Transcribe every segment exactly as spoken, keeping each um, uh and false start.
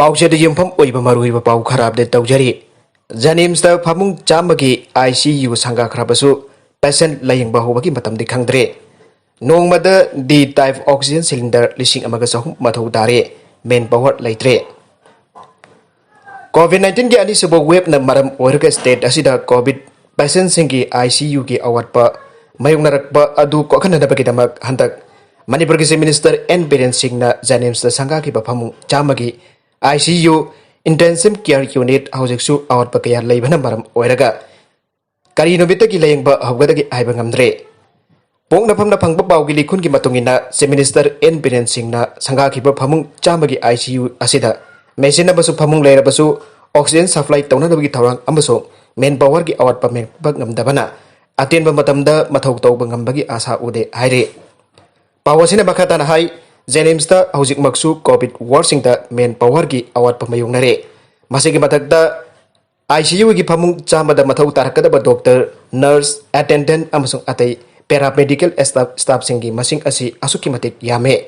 ꯑꯣꯛꯁꯤꯖꯟꯗ ꯌꯨꯝꯐꯝ ꯑꯣꯏꯕ ꯃꯔꯨꯑꯣꯏꯕ ꯄꯥꯎ ꯈꯔ ꯑꯞꯗꯦꯠ ꯇꯧꯖꯔꯤ꯫ ꯖꯦꯅꯤꯝꯁꯇ ꯐꯃꯨꯡ ꯆꯥꯝꯃꯒꯤ ꯑꯥꯏ ꯁꯤ ꯌꯨ ꯁꯪꯒꯥꯈ꯭ꯔꯕꯁꯨ, ꯄꯦꯁꯦꯟꯠ ꯂꯥꯌꯦꯡꯕ ꯍꯧꯕꯒꯤ ꯃꯇꯝꯗꯤ ꯈꯪꯗ꯭ꯔꯦ꯫ ꯅꯣꯡꯃꯗ ꯗꯤ ꯇꯥꯏꯞ ꯑꯣꯛꯁꯤꯖꯟ ꯁꯤꯂꯤꯟꯗꯔ ꯂꯤꯁꯤꯡ ꯑꯃꯒ ꯆꯍꯨꯝ ꯃꯊꯧ ꯇꯥꯔꯦ꯫ ꯃꯦꯟ ꯄꯥꯋꯔ ꯂꯩꯇ꯭ꯔꯦ꯫ ꯀꯣꯚꯤꯗ ꯅꯥꯏꯟꯇꯤꯟꯒꯤ ꯑꯅꯤꯁꯨꯕ ꯋꯦꯕꯅ ꯃꯔꯝ ꯑꯣꯏꯔꯒ ꯁ꯭ꯇꯦꯠ ꯑꯁꯤꯗ ꯀꯣꯚꯤꯗ ꯄꯦꯁꯦꯟꯠꯁꯤꯡꯒꯤ ꯑꯥꯏ ꯁꯤ ꯌꯨꯒꯤ ꯑꯋꯥꯠꯄ ꯃꯥꯌꯣꯛꯅꯔꯛꯄ ꯑꯗꯨ ꯀꯣꯛꯍꯟꯅꯅꯕꯒꯤꯗꯃꯛ ꯍꯟꯗꯛ ꯃꯅꯤꯄꯨꯔꯒꯤ ꯆꯤꯐ ꯃꯤꯅꯤꯁꯇꯔ ꯑꯦꯟ ꯕꯤꯔꯦꯟ ꯁꯤꯡꯅ ꯖꯦꯅꯤꯝꯁꯇ ꯁꯪꯒꯥꯈꯤꯕ ꯐꯃꯨꯡ ꯆꯥꯝꯃꯒꯤ I C U, ꯏꯟꯇꯦꯟꯁꯤꯚ care unit, ꯍꯧꯖꯤꯛꯁꯨ ꯑꯋꯥꯠꯄ ꯀꯌꯥ ꯂꯩꯕꯅ ꯃꯔꯝ ꯑꯣꯏꯔꯒ ꯀꯔꯤ ꯅꯨꯃꯤꯠꯇꯒꯤ ꯂꯥꯌꯦꯡꯕ ꯍꯧꯒꯗꯒꯦ ꯍꯥꯏꯕ ꯉꯝꯗ꯭ꯔꯦ꯫ ꯄꯣꯛꯅꯐꯝꯅ ꯐꯪꯕ ꯄꯥꯎꯒꯤ ꯂꯤꯈꯨꯟꯒꯤ ꯃꯇꯨꯡ ꯏꯟꯅ, ꯆꯤꯐ ꯃꯤꯅꯤꯁꯇꯔ ꯑꯦꯟ ꯕꯤꯔꯦꯟ ꯁꯤꯡꯅ ꯁꯪꯒꯥꯈꯤꯕ ꯐꯃꯨꯡ ꯆꯥꯝꯃꯒꯤ ꯑꯥꯏ ꯁꯤ ꯌꯨ ꯑꯁꯤꯗ ꯃꯦꯁꯤꯟ ꯑꯃꯁꯨꯡ ꯐꯃꯨꯡ ꯂꯩꯔꯕꯁꯨ, ꯑꯣꯛꯁꯤꯖꯟ ꯁꯄ꯭ꯂꯥꯏ ꯇꯧꯅꯅꯕꯒꯤ ꯊꯧꯔꯥꯡ ꯑꯃꯁꯨꯡ ꯃꯦꯟ ꯄꯥꯋꯔꯒꯤ ꯑꯋꯥꯠꯄ ꯃꯦꯟꯕ ꯉꯝꯗꯕꯅ ꯑꯇꯦꯟꯕ ꯃꯇꯝꯗ ꯃꯊꯧ ꯇꯧꯕ ꯉꯝꯕꯒꯤ ꯑꯥꯁꯥ ꯎꯗꯦ ꯍꯥꯏꯔꯤ꯫ ꯄꯥꯎ ꯑꯁꯤꯅ ꯃꯈꯥ ꯇꯥꯅ ꯍꯥꯏ, ꯖꯦꯅꯤꯝꯁꯇ ꯍꯧꯖꯤꯛꯃꯛꯁꯨ ꯀꯣꯚꯤꯗ ꯋꯥꯔꯗꯁꯤꯡꯗ ꯃꯦꯟ ꯄꯥꯋꯔꯒꯤ ꯑꯋꯥꯠꯄ ꯃꯥꯌꯣꯛꯅꯔꯦ꯫ ꯃꯁꯤꯒꯤ ꯃꯊꯛꯇ, ꯑꯥꯏ ꯁꯤ ꯌꯨꯒꯤ ꯐꯃꯨꯡ ꯆꯥꯝꯃꯗ ꯃꯊꯧ ꯇꯥꯔꯛꯀꯗꯕ ꯗꯣꯛꯇꯔ, ꯅꯔꯁ, ꯑꯦꯇꯦꯟꯗꯦꯟꯠ ꯑꯃꯁꯨꯡ ꯑꯇꯩ ꯄꯦꯔꯥꯃꯦꯗꯤꯀꯦꯜ ꯁ꯭ꯇꯥꯐ, ꯁ꯭ꯇꯥꯐꯁꯤꯡꯒꯤ ꯃꯁꯤꯡ ꯑꯁꯤ ꯑꯁꯨꯛꯀꯤ ꯃꯇꯤꯛ ꯌꯥꯝꯃꯦ꯫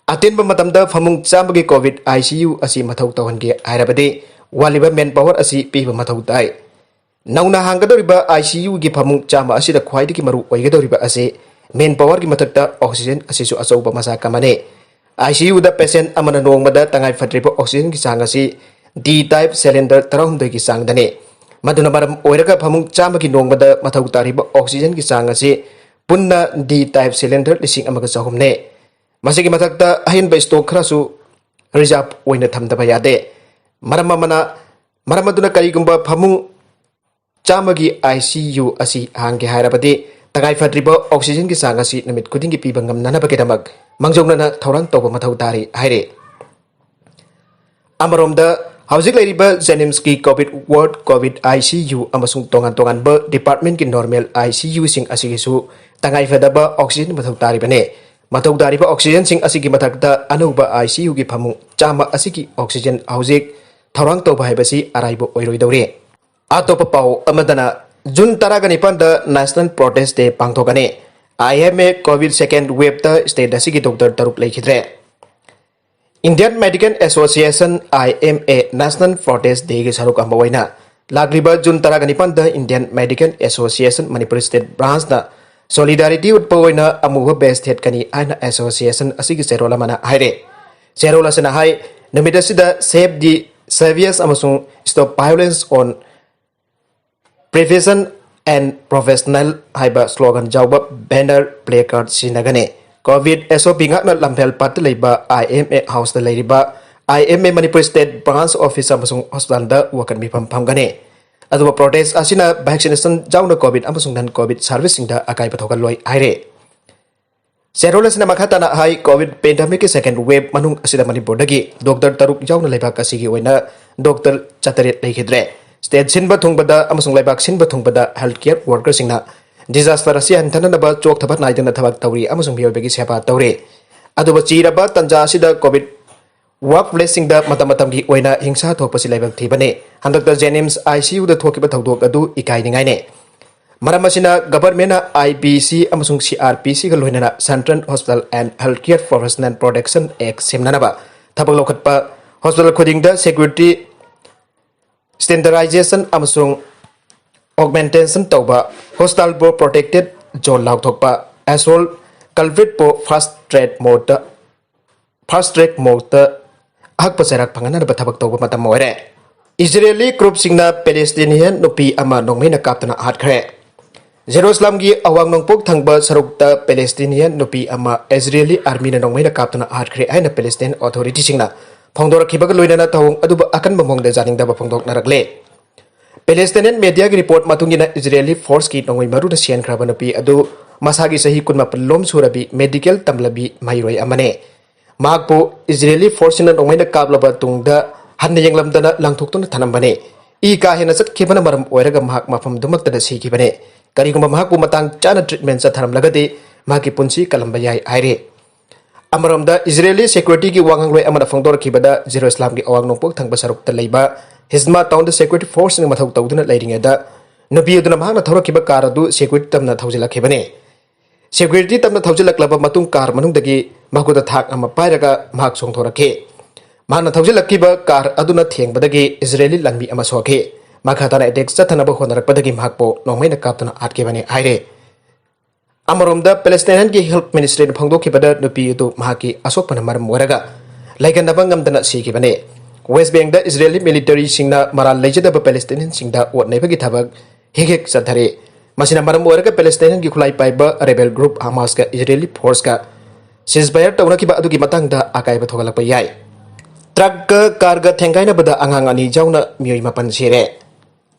ꯑꯇꯦꯟꯕ ꯃꯇꯝꯗ ꯐꯃꯨꯡ ꯆꯥꯝꯃꯒꯤ ꯀꯣꯚꯤꯗ ꯑꯥꯏ ꯁꯤ ꯌꯨ ꯑꯁꯤ ꯃꯊꯧ ꯇꯧꯍꯟꯒꯦ ꯍꯥꯏꯔꯕꯗꯤ, ꯋꯥꯠꯂꯤꯕ ꯃꯦꯟ ꯄꯥꯋꯔ ꯑꯁꯤ ꯄꯤꯕ ꯃꯊꯧ ꯇꯥꯏ꯫ ꯅꯧꯅ ꯍꯥꯡꯒꯗꯧꯔꯤꯕ ꯑꯥꯏ ꯁꯤ ꯌꯨꯒꯤ ꯐꯃꯨꯡ ꯆꯥꯝꯃ ꯑꯁꯤꯗ ꯈ꯭ꯋꯥꯏꯗꯒꯤ ꯃꯔꯨ ꯑꯣꯏꯒꯗꯧꯔꯤꯕ ꯑꯁꯤ ꯃꯦꯟ ꯄꯥꯋꯔꯒꯤ ꯃꯊꯛꯇ ꯑꯣꯛꯁꯤꯖꯟ ꯑꯁꯤꯁꯨ ꯑꯆꯧꯕ ꯃꯆꯥꯛ ꯑꯃꯅꯤ꯫ ꯑꯥꯏ ꯁꯤ ꯌꯨꯗ ꯄꯦꯁꯦꯟꯠ ꯑꯃꯅ ꯅꯣꯡꯃꯗ ꯇꯉꯥꯏ ꯐꯗ꯭ꯔꯤꯕ ꯑꯣꯛꯁꯤꯖꯟꯒꯤ ꯆꯥꯡ ꯑꯁꯤ ꯗꯤ ꯇꯥꯏꯞ ꯁꯤꯂꯤꯟꯗꯔ ꯇꯔꯥꯍꯨꯝꯗꯣꯏꯒꯤ ꯆꯥꯡꯗꯅꯤ꯫ ꯃꯗꯨꯅ ꯃꯔꯝ ꯑꯣꯏꯔꯒ ꯐꯃꯨꯡ ꯆꯥꯝꯃꯒꯤ ꯅꯣꯡꯃꯗ ꯃꯊꯧ ꯇꯥꯔꯤꯕ ꯑꯣꯛꯁꯤꯖꯟꯒꯤ ꯆꯥꯡ ꯑꯁꯤ ꯄꯨꯟꯅ ꯗꯤ ꯇꯥꯏꯞ ꯁꯤꯂꯤꯟꯗꯔ ꯂꯤꯁꯤꯡ ꯑꯃꯒ ꯆꯍꯨꯝꯅꯤ꯫ ꯃꯁꯤꯒꯤ ꯃꯊꯛꯇ ꯑꯍꯦꯟꯕ ꯁ꯭ꯇꯣꯛ ꯈꯔꯁꯨ ꯔꯤꯖꯥꯔꯚ ꯑꯣꯏꯅ ꯊꯝꯗꯕ ꯌꯥꯗꯦ꯫ ꯃꯔꯝ ꯑꯃꯅ, ꯃꯔꯝ ꯑꯗꯨꯅ ꯀꯔꯤꯒꯨꯝꯕ ꯐꯃꯨꯡ ꯆꯥꯝꯃꯒꯤ ꯑꯥꯏ ꯁꯤ ꯌꯨ ꯑꯁꯤ ꯍꯥꯡꯒꯦ ꯍꯥꯏꯔꯕꯗꯤ, ꯇꯉꯥꯏ ꯐꯗ꯭ꯔꯤꯕ ꯑꯣꯛꯁꯤꯖꯟꯒꯤ ꯆꯥꯡ ꯑꯁꯤ ꯅꯨꯃꯤꯠ ꯈꯨꯗꯤꯡꯒꯤ ꯄꯤꯕ ꯉꯝꯅꯅꯕꯒꯤꯗꯃꯛ ꯃꯥꯡꯖꯧꯅꯅ ꯊꯧꯔꯥꯡ ꯇꯧꯕ ꯃꯊꯧ ꯇꯥꯔꯤ ꯍꯥꯏꯔꯤ꯫ ꯑꯃꯔꯣꯝꯗ, ꯍꯧꯖꯤꯛ ꯂꯩꯔꯤꯕ ꯖꯦꯅꯤꯝꯁꯀꯤ COVID ward, COVID I C U ꯑꯃꯁꯨꯡ ꯇꯣꯉꯥꯟ ꯇꯣꯉꯥꯟꯕ ꯗꯤꯄꯥꯔꯠꯃꯦꯟꯠꯀꯤ ꯅꯣꯔꯃꯦꯜ ꯑꯥꯏ ꯁꯤ ꯌꯨꯁꯤꯡ ꯑꯁꯤꯒꯤꯁꯨ ꯇꯉꯥꯏ ꯐꯗꯕ ꯑꯣꯛꯁꯤꯖꯟ ꯃꯊꯧ ꯇꯥꯔꯤꯕꯅꯤ꯫ ꯃꯊꯧ ꯇꯥꯔꯤꯕ ꯑꯣꯛꯁꯤꯖꯟꯁꯤꯡ ꯑꯁꯤꯒꯤ ꯃꯊꯛꯇ ꯑꯅꯧꯕ ꯑꯥꯏ ꯁꯤ ꯌꯨꯒꯤ ꯐꯃꯨꯡ ꯆꯥꯝꯃ ꯑꯁꯤꯒꯤ ꯑꯣꯛꯁꯤꯖꯟ ꯍꯧꯖꯤꯛ ꯊꯧꯔꯥꯡ ꯇꯧꯕ ꯍꯥꯏꯕꯁꯤ ꯑꯔꯥꯏꯕ ꯑꯣꯏꯔꯣꯏꯗꯧꯔꯤ꯫ ꯑꯇꯣꯞꯄ ꯄꯥꯎ ꯑꯃꯗꯅ, ꯖꯨꯟ ꯇꯔꯥꯒ ꯅꯤꯄꯥꯟꯗ National Protest Day ꯄꯥꯡꯊꯣꯛꯀꯅꯤ꯫ I M A Covid second ꯋꯦꯕꯇ ꯁ꯭ꯇꯦꯠ ꯑꯁꯤꯒꯤ ꯗꯣꯛꯇꯔ ꯇꯔꯨꯛ ꯂꯩꯈꯤꯗ꯭ꯔꯦ꯫ Indian Medical Association, I M A, National Protest Day ꯒꯤ ꯁꯔꯨꯛ ꯑꯃ ꯑꯣꯏꯅ ꯂꯥꯛꯂꯤꯕ ꯖꯨꯟ ꯇꯔꯥꯒ ꯅꯤꯄꯥꯟꯗ Indian Medical Association Manipur State Branch ꯅ solidarity ꯎꯠꯄ ꯑꯣꯏꯅ ꯑꯃꯨꯕ badge ꯊꯦꯠꯀꯅꯤ ꯍꯥꯏꯅ association ꯑꯁꯤꯒꯤ ꯆꯦꯔꯣꯜ ꯑꯃꯅ ꯍꯥꯏꯔꯦ꯫ ꯆꯦꯔꯣꯜ ꯑꯁꯤꯅ ꯍꯥꯏ, ꯅꯨꯃꯤꯠ ꯑꯁꯤꯗ "Save the Service" ꯑꯃꯁꯨꯡ "Stop Violence on Prevention and Professional" ꯍꯥꯏꯕ slogan ꯌꯥꯎꯕ banner, placard ꯁꯤꯖꯤꯟꯅꯒꯅꯤ꯫ COVID SOP ꯉꯥꯛꯅ ꯂꯝꯐꯦꯜ ꯄꯥꯠꯇ ꯂꯩꯕ I M A house ꯇ ꯂꯩꯔꯤꯕ I M A Manipur State Branch Office ꯑꯃꯁꯨꯡ hospital ꯗ ꯋꯥꯀꯠ ꯃꯤꯐꯝ ꯐꯝꯒꯅꯤ꯫ ꯑꯗꯨꯒ protest ꯑꯁꯤꯅ vaccination ꯌꯥꯎꯅ COVID ꯑꯃꯁꯨꯡ non COVID service ꯁꯤꯡꯗ ꯑꯀꯥꯏꯕ ꯊꯣꯛꯍꯜꯂꯣꯏ ꯍꯥꯏꯔꯤ꯫ ꯆꯦꯔꯣꯜ ꯑꯁꯤꯅ ꯃꯈꯥ ꯇꯥꯅ ꯍꯥꯏ, COVID pandemic ꯀꯤ second wave ꯃꯅꯨꯡ ꯑꯁꯤꯗ ꯃꯅꯤꯄꯨꯔꯗꯒꯤ doctor ꯇꯔꯨꯛ ꯌꯥꯎꯅ ꯂꯩꯕꯥꯛ ꯑꯁꯤꯒꯤ ꯑꯣꯏꯅ doctor ꯆꯥꯇꯔꯦꯠ ꯂꯩꯈꯤꯗ꯭ꯔꯦ꯫ State ꯁꯤꯟꯕ ꯊꯨꯡꯕꯗ ꯑꯃꯁꯨꯡ ꯂꯩꯕꯥꯛ ꯁꯤꯟꯕ ꯊꯨꯡꯕꯗ health care worker ꯁꯤꯡꯅ disaster ꯑꯁꯤ ꯍꯟꯊꯅꯅꯕ ꯆꯣꯛꯊꯕ ꯅꯥꯏꯗꯅ ꯊꯕꯛ ꯇꯧꯔꯤ ꯑꯃꯁꯨꯡ ꯃꯤꯑꯣꯏꯕꯒꯤ ꯁꯦꯕꯥ ꯇꯧꯔꯤ꯫ ꯑꯗꯨꯕꯨ ꯆꯤꯔꯕ ꯇꯥꯟꯖꯥ ꯑꯁꯤꯗ COVID workplace ꯁꯤꯡꯗ ꯃꯇꯝ ꯃꯇꯝꯒꯤ ꯑꯣꯏꯅ ꯍꯤꯡꯁꯥ ꯊꯣꯛꯄꯁꯤ ꯂꯥꯏꯕꯛ ꯊꯤꯕꯅꯤ꯫ ꯍꯟꯗꯛꯇ JNIMS ICU ꯗ ꯊꯣꯛꯈꯤꯕ ꯊꯧꯗꯣꯛ ꯑꯗꯨ ꯏꯀꯥꯏꯅꯤꯡꯉꯥꯏꯅꯤ꯫ ꯃꯔꯝ ꯑꯁꯤꯅ government ꯅ IPC ꯑꯃꯁꯨꯡ CrPC ꯒ ꯂꯣꯏꯅꯅ Central Hospital and Healthcare Personnel Protection Act ꯁꯦꯝꯅꯅꯕ ꯊꯕꯛ ꯂꯧꯈꯠꯄ, hospital ꯈꯨꯗꯤꯡꯗ security standardization ꯑꯃꯁꯨꯡ augmentation ꯇꯧꯕ, hospital ꯕꯨ protected zone ꯂꯥꯎꯊꯣꯛꯄ, assault culprit ꯄꯨ fast track mode ꯇ fast track mode ꯇ ꯑꯍꯛꯄ ꯆꯩꯔꯥꯛ ꯐꯪꯍꯟꯅꯕ ꯊꯕꯛ ꯇꯧꯕ ꯃꯇꯝ ꯑꯣꯏꯔꯦ꯫ ꯏꯖꯔꯦꯂꯤ group ꯁꯤꯡꯅ Palestinian ꯅꯨꯄꯤ ꯑꯃ ꯅꯣꯡꯃꯩꯅ ꯀꯥꯞꯇꯨꯅ ꯍꯥꯠꯈ꯭ꯔꯦ꯫ ꯖꯦꯔꯨꯁꯂꯝꯒꯤ ꯑꯋꯥꯡ ꯅꯣꯡꯄꯣꯛ ꯊꯪꯕ ꯁꯔꯨꯛꯇ Palestinian ꯅꯨꯄꯤ ꯑꯃ ꯏꯖꯔꯦꯂꯤ army ꯅ ꯅꯣꯡꯃꯩꯅ ꯀꯥꯞꯇꯨꯅ ꯍꯥꯠꯈ꯭ꯔꯦ ꯍꯥꯏꯅ Palestine authority ꯁꯤꯡꯅ ꯐꯣꯡꯗꯣꯔꯛꯈꯤꯕꯒ ꯂꯣꯏꯅꯅ ꯊꯧꯑꯣꯡ ꯑꯗꯨꯕꯨ ꯑꯀꯟꯕ ꯃꯑꯣꯡꯗ ꯌꯥꯅꯤꯡꯗꯕ ꯐꯣꯡꯗꯣꯛꯅꯔꯛꯂꯦ꯫ Palestinian media ꯒꯤ report ꯃꯇꯨꯡ ꯏꯟꯅ, ꯏꯖꯔꯦꯂꯤ force ꯀꯤ ꯅꯣꯡꯃꯩ ꯃꯔꯨꯅ ꯁꯤꯍꯟꯈ꯭ꯔꯕ ꯅꯨꯄꯤ ꯑꯗꯨ ꯃꯁꯥꯒꯤ ꯆꯍꯤ ꯀꯨꯟꯃꯥꯄꯟ ꯂꯣꯝ ꯁꯨꯔꯕꯤ medical ꯇꯝꯂꯕꯤ ꯃꯍꯩꯔꯣꯏ ꯑꯃꯅꯤ꯫ ꯃꯍꯥꯛꯄꯨ ꯏꯖꯔꯦꯂꯤ force ꯁꯤꯡꯅ ꯅꯣꯡꯃꯩꯅ ꯀꯥꯞꯂꯕ ꯇꯨꯡꯗ ꯍꯟꯅ ꯌꯦꯡꯂꯝꯗꯅ ꯂꯪꯊꯣꯛꯇꯨꯅ ꯊꯅꯝꯕꯅꯤ꯫ ꯏ ꯀꯥ ꯍꯦꯟꯅ ꯆꯠꯈꯤꯕꯅ ꯃꯔꯝ ꯑꯣꯏꯔꯒ ꯃꯍꯥꯛ ꯃꯐꯝꯗꯨꯃꯛꯇꯗ ꯁꯤꯈꯤꯕꯅꯤ꯫ ꯀꯔꯤꯒꯨꯝꯕ ꯃꯍꯥꯛꯄꯨ ꯃꯇꯥꯡ ꯆꯥꯅ treatment ꯆꯠꯊꯔꯝꯂꯒꯗꯤ ꯃꯍꯥꯛꯀꯤ ꯄꯨꯟꯁꯤ ꯀꯜꯂꯝꯕ ꯌꯥꯏ ꯍꯥꯏꯔꯤ꯫ ꯑꯃꯔꯣꯝꯗ, ꯏꯖꯔꯦꯂꯤ security ꯒꯤ ꯋꯥꯉꯥꯡꯂꯣꯏ ꯑꯃꯅ ꯐꯣꯡꯗꯣꯔꯛꯈꯤꯕꯗ, ꯖꯦꯔꯨꯁꯂꯝꯒꯤ ꯑꯋꯥꯡ ꯅꯣꯡꯄꯣꯛ ꯊꯪꯕ ꯁꯔꯨꯛꯇ ꯂꯩꯕ ꯍꯤꯖꯃꯥ town ꯗ security force ꯁꯤꯡꯅ ꯃꯊꯧ ꯇꯧꯗꯨꯅ ꯂꯩꯔꯤꯉꯩꯗ, ꯅꯨꯄꯤ ꯑꯗꯨꯅ ꯃꯍꯥꯛꯅ ꯊꯧꯔꯛꯈꯤꯕ car ꯑꯗꯨ security ꯇꯝꯅ ꯊꯧꯖꯤꯜꯂꯛꯈꯤꯕꯅꯤ꯫ Security ꯇꯝꯅ ꯊꯧꯖꯤꯜꯂꯛꯂꯕ ꯃꯇꯨꯡ, car ꯃꯅꯨꯡꯗꯒꯤ ꯃꯈꯨꯠꯇ ꯊꯥꯛ ꯑꯃ ꯄꯥꯏꯔꯒ ꯃꯍꯥꯛ ꯆꯣꯡꯊꯣꯔꯛꯈꯤ꯫ ꯃꯍꯥꯛꯅ ꯊꯧꯖꯤꯜꯂꯛꯈꯤꯕ ꯀꯥꯔ ꯑꯗꯨꯅ ꯊꯦꯡꯕꯗꯒꯤ ꯏꯖꯔꯦꯂꯤ ꯂꯥꯟꯃꯤ ꯑꯃ ꯁꯣꯛꯈꯤ꯫ ꯃꯈꯥ ꯇꯥꯅ ꯑꯦꯇꯦꯛ ꯆꯠꯊꯅꯕ ꯍꯣꯠꯅꯔꯛꯄꯗꯒꯤ ꯃꯍꯥꯛꯄꯨ ꯅꯣꯡꯃꯩꯅ ꯀꯥꯞꯇꯨꯅ ꯍꯥꯠꯈꯤꯕꯅꯤ ꯍꯥꯏꯔꯦ꯫ ꯑꯃꯔꯣꯝꯗ, ꯄꯦꯂꯦꯁꯇꯥꯏꯟꯒꯤ ꯍꯦꯜꯊ ꯃꯤꯅꯤꯁꯇ꯭ꯔꯤꯅ ꯐꯣꯡꯗꯣꯛꯈꯤꯕꯗ ꯅꯨꯄꯤ ꯑꯗꯨ ꯃꯍꯥꯛꯀꯤ ꯑꯁꯣꯛꯄꯅ ꯃꯔꯝ ꯑꯣꯏꯔꯒ ꯂꯩꯒꯟꯅꯕ ꯉꯝꯗꯅ ꯁꯤꯈꯤꯕꯅꯤ꯫ ꯋꯦꯁ ꯕꯦꯡꯗ ꯏꯖꯔꯦꯂꯤ ꯃꯤꯂꯤꯇꯔꯤꯁꯤꯡꯅ ꯃꯔꯥꯜ ꯂꯩꯖꯗꯕ ꯄꯦꯂꯦꯁꯇꯥꯏꯟꯁꯤꯡꯗ ꯑꯣꯠ ꯅꯩꯕꯒꯤ ꯊꯕꯛ ꯍꯦꯛ ꯍꯦꯛ ꯆꯠꯊꯔꯤ꯫ ꯃꯁꯤꯅ ꯃꯔꯝ ꯑꯣꯏꯔꯒ ꯄꯦꯂꯦꯁꯇꯥꯏꯟꯒꯤ ꯈꯨꯠꯂꯥꯏ ꯄꯥꯏꯕ ꯔꯦꯕꯦꯜ ꯒ꯭ꯔꯨꯞ ꯍꯃꯥꯁꯀ ꯏꯖꯔꯦꯂꯤ ꯐꯣꯔꯁꯀ ꯁꯤꯖꯐꯥꯌꯔ ꯇꯧꯅꯈꯤꯕ ꯑꯗꯨꯒꯤ ꯃꯇꯥꯡꯗ ꯑꯀꯥꯏꯕ ꯊꯣꯛꯍꯜꯂꯛꯄ ꯌꯥꯏ꯫ ꯇ꯭ꯔꯛꯀ ꯀꯥꯔꯒ ꯊꯦꯡꯒꯥꯏꯅꯕꯗ ꯑꯉꯥꯡ ꯑꯅꯤ ꯌꯥꯎꯅ ꯃꯤꯑꯣꯏ ꯃꯥꯄꯟ ꯁꯤꯔꯦ꯫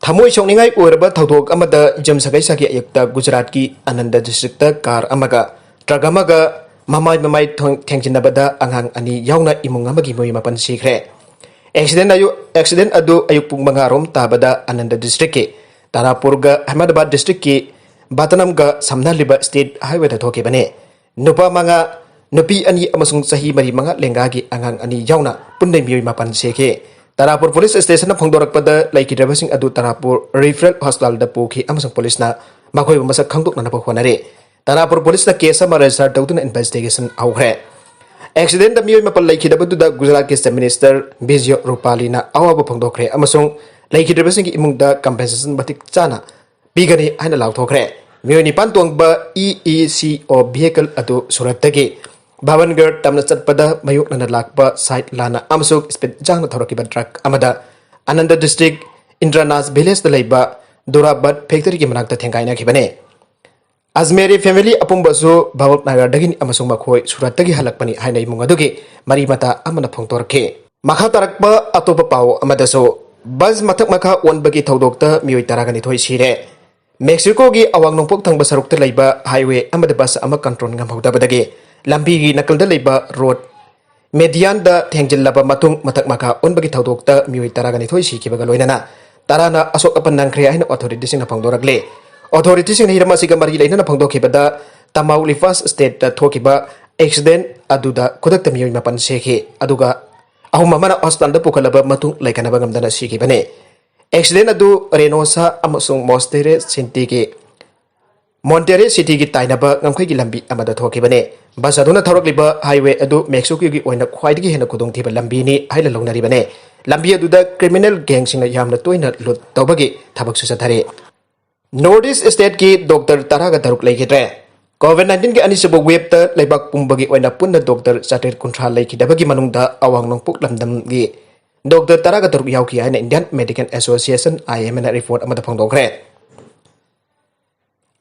ꯊꯃꯣꯏ ꯁꯣꯛꯅꯤꯡꯉꯥꯏ ꯑꯣꯏꯔꯕ ꯊꯧꯗꯣꯛ ꯑꯃꯗ ꯌꯨꯝ ꯁꯒꯩ ꯁꯥꯒꯤ ꯑꯌꯨꯛꯇ ꯒꯨꯖꯔꯥꯠꯀꯤ ꯑꯅꯟꯗ ꯗꯤꯁꯇ꯭ꯔꯤꯛꯇ ꯀꯥꯔ ꯑꯃꯒ ꯇ꯭ꯔꯛ ꯑꯃꯒ ꯃꯃꯥꯏ ꯃꯃꯥꯏ ꯊꯣꯡ-, ꯊꯦꯡꯖꯤꯟꯅꯕꯗ ꯑꯉꯥꯡ ꯑꯅꯤ ꯌꯥꯎꯅ ꯏꯃꯨꯡ ꯑꯃꯒꯤ ꯃꯤꯑꯣꯏ ꯃꯥꯄꯟ ꯁꯤꯈ꯭ꯔꯦ꯫ ꯑꯦꯛꯁꯤꯗꯦꯟ ꯑꯌꯨ-, ꯑꯦꯛꯁꯤꯗꯦꯟ ꯑꯗꯨ ꯑꯌꯨꯛ ꯄꯨꯡ ꯃꯉꯥ ꯔꯣꯝ ꯇꯥꯕꯗ ꯑꯅꯟꯗ ꯗꯤꯁꯇ꯭ꯔꯤꯛꯀꯤ ꯇꯥꯔꯥꯄꯨꯔꯒ ꯑꯍꯃꯗꯕꯥꯗ ꯗꯤꯁꯇ꯭ꯔꯤꯛꯀꯤ ꯕꯥꯇꯅꯝꯒ ꯁꯝꯅꯍꯜꯂꯤꯕ ꯁ꯭ꯇꯦꯠ ꯍꯥꯏꯋꯦꯗ ꯊꯣꯛꯈꯤꯕꯅꯤ꯫ ꯅꯨꯄꯥ ꯃꯉꯥ, ꯅꯨꯄꯤ ꯑꯅꯤ ꯑꯃꯁꯨꯡ ꯆꯍꯤ ꯃꯔꯤ ꯃꯉꯥ ꯂꯦꯡꯒꯥꯒꯤ ꯑꯉꯥꯡ ꯑꯅꯤ ꯌꯥꯎꯅ ꯄꯨꯟꯅ ꯃꯤꯑꯣꯏ ꯃꯥꯄꯟ ꯁꯤꯈꯤ꯫ ꯇꯥꯔꯥꯄꯨꯔ ꯄꯨꯂꯤꯁ ꯁ꯭ꯇꯦꯁꯟꯅ ꯐꯣꯡꯗꯣꯔꯛꯄꯗ, ꯂꯩꯈꯤꯗ꯭ꯔꯕꯁꯤꯡ ꯑꯗꯨ ꯇꯥꯔꯥꯄꯨꯔ ꯔꯤꯐꯔꯦꯜ ꯍꯣꯁꯄꯤꯇꯥꯜꯗ ꯄꯨꯈꯤ ꯑꯃꯁꯨꯡ ꯄꯨꯂꯤꯁꯅ ꯃꯈꯣꯏꯕꯨ ꯃꯁꯛ ꯈꯪꯗꯣꯛꯅꯅꯕ ꯍꯣꯠꯅꯔꯤ꯫ ꯇꯥꯔꯥꯄꯨꯔ ꯄꯨꯂꯤꯁꯅ ꯀꯦꯁ ꯑꯃ ꯔꯦꯖꯤꯁꯇꯔ ꯇꯧꯗꯨꯅ ꯏꯟꯚꯦꯁꯇꯤꯒꯦꯁꯟ ꯍꯧꯈ꯭ꯔꯦ꯫ ꯑꯦꯛꯁꯤꯗꯦꯟꯗ ꯃꯤꯑꯣꯏ ꯃꯥꯄꯟ ꯂꯩꯈꯤꯗꯕꯗꯨꯗ ꯒꯨꯖꯔꯥꯠꯀꯤ ꯆꯤꯐ ꯃꯤꯅꯤꯁꯇꯔ ꯕꯤꯖꯌ ꯔꯨꯄꯥꯂꯤꯅ ꯑꯋꯥꯕ ꯐꯣꯡꯗꯣꯛꯈ꯭ꯔꯦ ꯑꯃꯁꯨꯡ ꯂꯩꯈꯤꯗ꯭ꯔꯕꯁꯤꯡꯒꯤ ꯏꯃꯨꯡꯗ ꯀꯝꯄꯦꯟꯁꯦꯁꯟ ꯃꯇꯤꯛ ꯆꯥꯅ ꯄꯤꯒꯅꯤ ꯍꯥꯏꯅ ꯂꯥꯎꯊꯣꯛꯈ꯭ꯔꯦ꯫ ꯃꯤꯑꯣꯏ ꯅꯤꯄꯥꯟ ꯇꯣꯡꯕ ꯏ ꯏ ꯁꯤ ꯑꯣ ꯚꯤꯍꯤꯀꯜ ꯑꯗꯨ ꯁꯨꯔꯠꯇꯒꯤ ꯚꯥꯕꯟꯒꯔ ꯇꯝꯅ ꯆꯠꯄꯗ ꯃꯥꯌꯣꯛꯅꯅ ꯂꯥꯛꯄ ꯁꯥꯏꯠ ꯂꯥꯟꯅ ꯑꯃꯁꯨꯡ ꯁ꯭ꯄꯤꯗ ꯌꯥꯡꯅ ꯊꯧꯔꯛꯈꯤꯕ ꯇ꯭ꯔꯛ ꯑꯃꯗ ꯑꯅꯟꯗ ꯗꯤꯁꯇ꯭ꯔꯤꯛ ꯏꯟꯗ꯭ꯔꯅꯥꯁ ꯚꯤꯂꯦꯖꯇ ꯂꯩꯕ ꯗꯨꯔꯥꯕꯠ ꯐꯦꯛꯇꯔꯤꯒꯤ ꯃꯅꯥꯛꯇ ꯊꯦꯡꯒꯥꯏꯅꯈꯤꯕꯅꯤ꯫ ꯑꯖꯃꯦꯔꯤ ꯐꯦꯃꯤꯂꯤ ꯑꯄꯨꯝꯕꯁꯨ ꯚꯥꯕꯠꯅꯒꯔꯗꯒꯤꯅꯤ ꯑꯃꯁꯨꯡ ꯃꯈꯣꯏ ꯁꯨꯔꯠꯇꯒꯤ ꯍꯜꯂꯛꯄꯅꯤ ꯍꯥꯏꯅ ꯏꯃꯨꯡ ꯑꯗꯨꯒꯤ ꯃꯔꯤ ꯃꯇꯥ ꯑꯃꯅ ꯐꯣꯡꯗꯣꯔꯛꯈꯤ꯫ ꯃꯈꯥ ꯇꯥꯔꯛꯄ ꯑꯇꯣꯞꯄ ꯄꯥꯎ ꯑꯃꯗꯁꯨ, ꯕꯁ ꯃꯊꯛ ꯃꯈꯥ ꯑꯣꯟꯕꯒꯤ ꯊꯧꯗꯣꯛꯇ ꯃꯤꯑꯣꯏ ꯇꯔꯥꯒ ꯅꯤꯊꯣꯏ ꯁꯤꯔꯦ꯫ ꯃꯦꯛꯁꯤꯀꯣꯒꯤ ꯑꯋꯥꯡ ꯅꯣꯡꯄꯣꯛ ꯊꯪꯕ ꯁꯔꯨꯛꯇ ꯂꯩꯕ ꯍꯥꯏꯋꯦ ꯑꯃꯗ ꯕꯁ ꯑꯃ ꯀꯟꯇ꯭ꯔꯣꯜ ꯉꯝꯍꯧꯗꯕꯗꯒꯤ ꯂꯝꯕꯤꯒꯤ ꯅꯥꯀꯜꯗ ꯂꯩꯕ ꯔꯣꯗ ꯃꯦꯗꯤꯌꯥꯟꯗ ꯊꯦꯡꯖꯤꯜꯂꯕ ꯃꯇꯨꯡ, ꯃꯊꯛ ꯃꯈꯥ ꯑꯣꯟꯕꯒꯤ ꯊꯧꯗꯣꯛꯇ ꯃꯤꯑꯣꯏ ꯇꯔꯥꯒ ꯅꯤꯊꯣꯏ ꯁꯤꯈꯤꯕꯒ ꯂꯣꯏꯅꯅ ꯇꯔꯥꯅ ꯑꯁꯣꯛ ꯑꯄꯟ ꯅꯪꯈ꯭ꯔꯦ ꯍꯥꯏꯅ ꯑꯣꯊꯣꯔꯤꯇꯤꯁꯤꯡꯅ ꯐꯣꯡꯗꯣꯔꯛꯂꯤ꯫ ꯑꯣꯊꯣꯔꯤꯇꯤꯁꯤꯡꯅ ꯍꯤꯔꯝ ꯑꯁꯤꯒ ꯃꯔꯤ ꯂꯩꯅꯅ ꯐꯣꯡꯗꯣꯛꯈꯤꯕꯗ, ꯇꯃꯥꯎꯂꯤꯄꯥꯁ ꯁ꯭ꯇꯦꯠꯇ ꯊꯣꯛꯈꯤꯕ ꯑꯦꯛꯁꯤꯗꯦꯟ ꯑꯗꯨꯗ ꯈꯨꯗꯛꯇ ꯃꯤꯑꯣꯏ ꯃꯥꯄꯟ ꯁꯤꯈꯤ, ꯑꯗꯨꯒ ꯑꯍꯨꯝ ꯑꯃꯅ ꯍꯣꯁꯄꯤꯇꯥꯜꯗ ꯄꯨꯈꯠꯂꯕ ꯃꯇꯨꯡ ꯂꯩꯈꯠꯅꯕ ꯉꯝꯗꯅ ꯁꯤꯈꯤꯕꯅꯤ꯫ ꯑꯦꯛꯁꯤꯗꯦꯟ ꯑꯗꯨ ꯔꯦꯅꯣꯁꯥ ꯑꯃꯁꯨꯡ ꯃꯣꯁꯇꯦꯔꯦ ꯁꯤꯟꯇꯤꯒꯤ ꯃꯣꯟꯇꯦꯔꯦ ꯁꯤꯇꯤꯒꯤ ꯇꯥꯏꯅꯕ ꯉꯝꯈꯩꯒꯤ ꯂꯝꯕꯤ ꯑꯃꯗ ꯊꯣꯛꯈꯤꯕꯅꯤ꯫ ꯕꯁ ꯑꯗꯨꯅ ꯊꯧꯔꯛꯂꯤꯕ ꯍꯥꯏꯋꯦ ꯑꯗꯨ ꯃꯦꯛꯁꯤꯀꯣꯒꯤ ꯑꯣꯏꯅ ꯈ꯭ꯋꯥꯏꯗꯒꯤ ꯍꯦꯟꯅ ꯈꯨꯗꯣꯡꯊꯤꯕ ꯂꯝꯕꯤꯅꯤ ꯍꯥꯏꯅ ꯂꯧꯅꯔꯤꯕꯅꯤ꯫ ꯂꯝꯕꯤ ꯑꯗꯨꯗ ꯀ꯭ꯔꯤꯃꯤꯅꯦꯜ ꯒꯦꯡꯁꯤꯡꯅ ꯌꯥꯝꯅ ꯇꯣꯏꯅ ꯂꯨꯠ ꯇꯧꯕꯒꯤ ꯊꯕꯛꯁꯨ ꯆꯠꯊꯔꯤ꯫ ꯅꯣꯔꯠ ꯏꯁ ꯁ꯭ꯇꯦꯠꯀꯤ ꯗꯣꯛꯇꯔ ꯇꯔꯥꯒ ꯇꯔꯨꯛ ꯂꯩꯈꯤꯗ꯭ꯔꯦ꯫ ꯀꯣꯚꯤꯗ ꯅꯥꯏꯟꯇꯤꯟꯒꯤ ꯑꯅꯤꯁꯨꯕ ꯋꯦꯕꯇ ꯂꯩꯕꯥꯛ ꯄꯨꯝꯕꯒꯤ ꯑꯣꯏꯅ ꯄꯨꯟꯅ ꯗꯣꯛꯇꯔ ꯆꯥꯇ꯭ꯔꯦꯠ ꯀꯨꯟꯊ꯭ꯔꯥ ꯂꯩꯈꯤꯗꯕꯒꯤ ꯃꯅꯨꯡꯗ ꯑꯋꯥꯡ ꯅꯣꯡꯄꯣꯛ ꯂꯝꯗꯝꯒꯤ ꯗꯣꯛꯇꯔ ꯇꯔꯥꯒ ꯇꯔꯨꯛ ꯌꯥꯎꯈꯤ ꯍꯥꯏꯅ ꯏꯟꯗꯤꯌꯟ ꯃꯦꯗꯤꯀꯦꯜ ꯑꯦꯁꯣꯁꯤꯌꯦꯁꯟ, ꯑꯥꯏ ꯑꯦꯝ ꯑꯦꯅ ꯔꯤꯄꯣꯔꯠ ꯑꯃꯗ ꯐꯣꯡꯗꯣꯛꯈ꯭ꯔꯦ꯫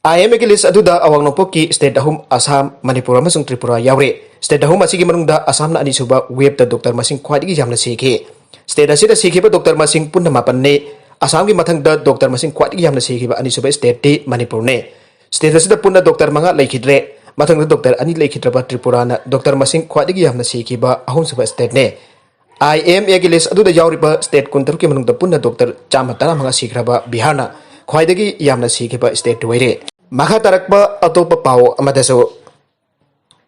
ꯑꯥꯏ ꯑꯦꯝ ꯑꯦꯒꯤ ꯂꯤꯁ ꯑꯗꯨꯗ ꯑꯋꯥꯡ ꯅꯣꯡꯄꯣꯛꯀꯤ ꯁ꯭ꯇꯦꯠ ꯑꯍꯨꯝ, ꯑꯁꯥꯝ, ꯃꯅꯤꯄꯨꯔ ꯑꯃꯁꯨꯡ ꯇ꯭ꯔꯤꯄꯨꯔꯥ ꯌꯥꯎꯔꯤ꯫ ꯁ꯭ꯇꯦꯠ ꯑꯍꯨꯝ ꯑꯁꯤꯒꯤ ꯃꯅꯨꯡꯗ ꯑꯁꯥꯝꯅ ꯑꯅꯤꯁꯨꯕ ꯋꯦꯕꯇ ꯗꯣꯛꯇꯔ ꯃꯁꯤꯡ ꯈ꯭ꯋꯥꯏꯗꯒꯤ ꯌꯥꯝꯅ ꯁꯤꯈꯤ꯫ ꯁ꯭ꯇꯦꯠ ꯑꯁꯤꯗ ꯁꯤꯈꯤꯕ ꯗꯣꯛꯇꯔ ꯃꯁꯤꯡ ꯄꯨꯟꯅ ꯃꯥꯄꯟꯅꯤ꯫ ꯑꯁꯥꯝꯒꯤ ꯃꯊꯪꯗ ꯗꯣꯛꯇꯔ ꯃꯁꯤꯡ ꯈ꯭ꯋꯥꯏꯗꯒꯤ ꯌꯥꯝꯅ ꯁꯤꯈꯤꯕ ꯑꯅꯤꯁꯨꯕ ꯁ꯭ꯇꯦꯠꯇꯤ ꯃꯅꯤꯄꯨꯔꯅꯤ꯫ ꯁ꯭ꯇꯦꯠ ꯑꯁꯤꯗ ꯄꯨꯟꯅ ꯗꯣꯛꯇꯔ ꯃꯉꯥ ꯂꯩꯈꯤꯗ꯭ꯔꯦ꯫ ꯃꯊꯪꯗ ꯗꯣꯛꯇꯔ ꯑꯅꯤ ꯂꯩꯈꯤꯗ꯭ꯔꯕ ꯇ꯭ꯔꯤꯄꯨꯔꯥꯅ ꯗꯣꯛꯇꯔ ꯃꯁꯤꯡ ꯈ꯭ꯋꯥꯏꯗꯒꯤ ꯌꯥꯝꯅ ꯁꯤꯈꯤꯕ ꯑꯍꯨꯝꯁꯨꯕ ꯁ꯭ꯇꯦꯠꯅꯤ꯫ ꯑꯥꯏ ꯑꯦꯝ ꯑꯦꯒꯤ ꯂꯤꯁ ꯑꯗꯨꯗ ꯌꯥꯎꯔꯤꯕ ꯁ꯭ꯇꯦꯠ ꯀꯨꯟꯇꯔꯨꯛꯀꯤ ꯃꯅꯨꯡꯗ ꯄꯨꯟꯅ ꯗꯣꯛꯇꯔ ꯆꯥꯝꯃ ꯇꯔꯥꯃꯉꯥ ꯁꯤꯈ꯭ꯔꯕ ꯕꯤꯍꯥꯔꯅ ꯈ꯭ꯋꯥꯏꯗꯒꯤ ꯌꯥꯝꯅ ꯁꯤꯈꯤꯕ ꯁ꯭ꯇꯦꯠ ꯑꯣꯏꯔꯦ꯫ ꯃꯈꯥ ꯇꯥꯔꯛꯄ ꯑꯇꯣꯞꯄ ꯄꯥꯎ ꯑꯃꯗꯁꯨ,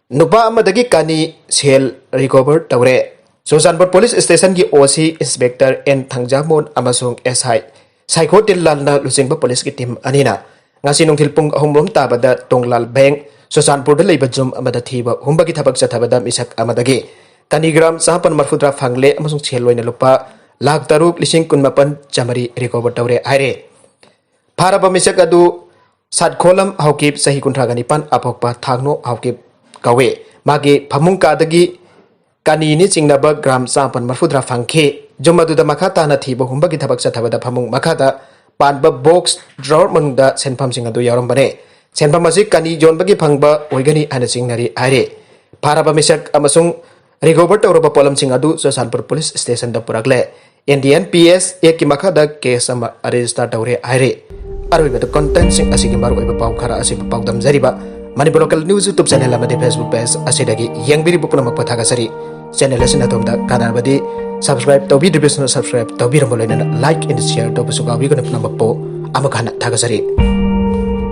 ꯅꯨꯄꯥ ꯑꯃꯗꯒꯤ ꯀꯥꯅꯤ ꯁꯦꯜ ꯔꯤꯀꯣꯚꯔ ꯇꯧꯔꯦ꯫ ꯆꯨꯔꯆꯥꯟꯄꯨꯔ ꯄꯨꯂꯤꯁ ꯁ꯭ꯇꯦꯁꯟꯒꯤ ꯑꯣ ꯁꯤ ꯏꯟꯁꯄꯦꯛꯇꯔ ꯑꯦꯟ ꯊꯥꯡꯖꯥꯃꯣꯟ ꯑꯃꯁꯨꯡ ꯑꯦꯁ ꯑꯥꯏ ꯁꯥꯏꯈꯣ ꯇꯤꯜꯂꯥꯜꯅ ꯂꯨꯆꯤꯡꯕ ꯄꯨꯂꯤꯁꯀꯤ ꯇꯤꯝ ꯑꯅꯤꯅ ꯉꯁꯤ ꯅꯨꯡꯊꯤꯜ ꯄꯨꯡ ꯑꯍꯨꯝ ꯔꯣꯝ ꯇꯥꯕꯗ ꯇꯣꯡꯂꯥꯜ ꯕꯦꯡ, ꯆꯨꯔꯆꯥꯟꯄꯨꯔꯗ ꯂꯩꯕ ꯖꯨꯝ ꯑꯃꯗ ꯊꯤꯕ ꯍꯨꯝꯕꯒꯤ ꯊꯕꯛ ꯆꯠꯊꯕꯗ ꯃꯤꯁꯛ ꯑꯃꯗꯒꯤ ꯀꯅꯤ ꯒ꯭ꯔꯥꯝ ꯆꯥꯃꯥꯄꯟ ꯃꯔꯐꯨꯇꯔꯥ ꯐꯪꯂꯦ ꯑꯃꯁꯨꯡ ꯁꯦꯜ ꯑꯣꯏꯅ ꯂꯨꯄꯥ ꯂꯥꯈ ꯇꯔꯨꯛ ꯂꯤꯁꯤꯡ ꯀꯨꯟꯃꯥꯄꯟ ꯆꯥꯃꯔꯤ ꯔꯤꯀꯣꯚꯔ ꯇꯧꯔꯦ ꯍꯥꯏꯔꯦ꯫ ꯐꯥꯔꯕ ꯃꯤꯁꯛ ꯑꯗꯨ ꯁꯥꯠꯈꯣꯂꯝ ꯍꯥꯎꯀꯤꯞ, ꯆꯍꯤ ꯀꯨꯟꯊ꯭ꯔꯥꯒ ꯅꯤꯄꯥꯟ, ꯑꯄꯣꯛꯄ ꯊꯥꯡꯅꯣ ꯍꯥꯎꯀꯤꯞ ꯀꯧꯏ꯫ ꯃꯥꯒꯤ ꯐꯃꯨꯡ ꯀꯥꯗꯒꯤ ꯀꯅꯤꯅꯤ ꯆꯤꯡꯅꯕ ꯒ꯭ꯔꯥꯝ ꯆꯥꯃꯥꯄꯟ ꯃꯔꯐꯨꯇꯔꯥ ꯐꯪꯈꯤ꯫ ꯖꯨꯝ ꯑꯗꯨꯗ ꯃꯈꯥ ꯇꯥꯅ ꯊꯤꯕ ꯍꯨꯝꯕꯒꯤ ꯊꯕꯛ ꯆꯠꯊꯕꯗ ꯐꯃꯨꯡ ꯃꯈꯥꯗ ꯄꯥꯟꯕ ꯕꯣꯛꯁ ꯗ꯭ꯔꯥꯋꯔ ꯃꯅꯨꯡꯗ ꯁꯦꯟꯐꯝꯁꯤꯡ ꯑꯗꯨ ꯌꯥꯎꯔꯝꯕꯅꯤ꯫ ꯁꯦꯟꯐꯝ ꯑꯁꯤ ꯀꯅꯤ ꯌꯣꯟꯕꯒꯤ ꯐꯪꯕ ꯑꯣꯏꯒꯅꯤ ꯍꯥꯏꯅ ꯆꯤꯡꯅꯔꯤ ꯍꯥꯏꯔꯤ꯫ ꯐꯥꯔꯕ ꯃꯤꯁꯛ ꯑꯃꯁꯨꯡ ꯔꯤꯀꯣꯚꯔ ꯇꯧꯔꯕ ꯄꯣꯠꯂꯝꯁꯤꯡ ꯑꯗꯨ ꯆꯨꯔꯆꯥꯟꯄꯨꯔ ꯄꯨꯂꯤꯁ ꯁ꯭ꯇꯦꯁꯟꯗ ꯄꯨꯔꯛꯂꯦ꯫ ꯏꯟꯗꯤꯌꯟ ꯄꯤ ꯑꯦꯁ ꯑꯦꯛꯀꯤ ꯃꯈꯥꯗ ꯀꯦꯁ ꯑꯃ ꯔꯦꯖꯤꯁꯇꯔ ꯇꯧꯔꯦ ꯍꯥꯏꯔꯤ꯫ ꯑꯔꯣꯏꯕꯗ ꯀꯟꯇꯦꯟꯠꯁꯤꯡ ꯑꯁꯤꯒꯤ ꯃꯔꯨꯑꯣꯏꯕ ꯄꯥꯎ ꯈꯔ ꯑꯁꯤꯕꯨ ꯄꯥꯎꯗꯝꯖꯔꯤꯕ Manipur local news YouTube channel ꯑꯃꯗꯤ ꯐꯦꯁꯕꯨꯛ ꯄꯦꯖ ꯑꯁꯤꯗꯒꯤ ꯌꯦꯡꯕꯤꯔꯤꯕ ꯄꯨꯝꯅꯃꯛꯄꯨ ꯊꯥꯒꯠꯆꯔꯤ꯫ ꯆꯦꯅꯦꯜ ꯑꯁꯤꯅ ꯑꯗꯣꯝꯗ ꯀꯥꯟꯅꯔꯕꯗꯤ ꯁꯕꯁꯀ꯭ꯔꯥꯏꯕ ꯇꯧꯕꯤꯗ꯭ꯔꯤꯕꯁꯤꯡꯅ ꯁꯕꯁꯀ꯭ꯔꯥꯏꯕ ꯇꯧꯕꯤꯔꯝꯕ ꯂꯣꯏꯅꯅ ꯂꯥꯏꯛ ꯑꯦꯟ ꯁꯤꯌꯔ ꯇꯧꯕꯁꯨ ꯀꯥꯎꯕꯤꯒꯅꯨ꯫ ꯄꯨꯝꯅꯃꯛꯄꯨ ꯑꯃꯨꯛ ꯍꯟꯅ ꯊꯥꯒꯠꯆꯔꯤ꯫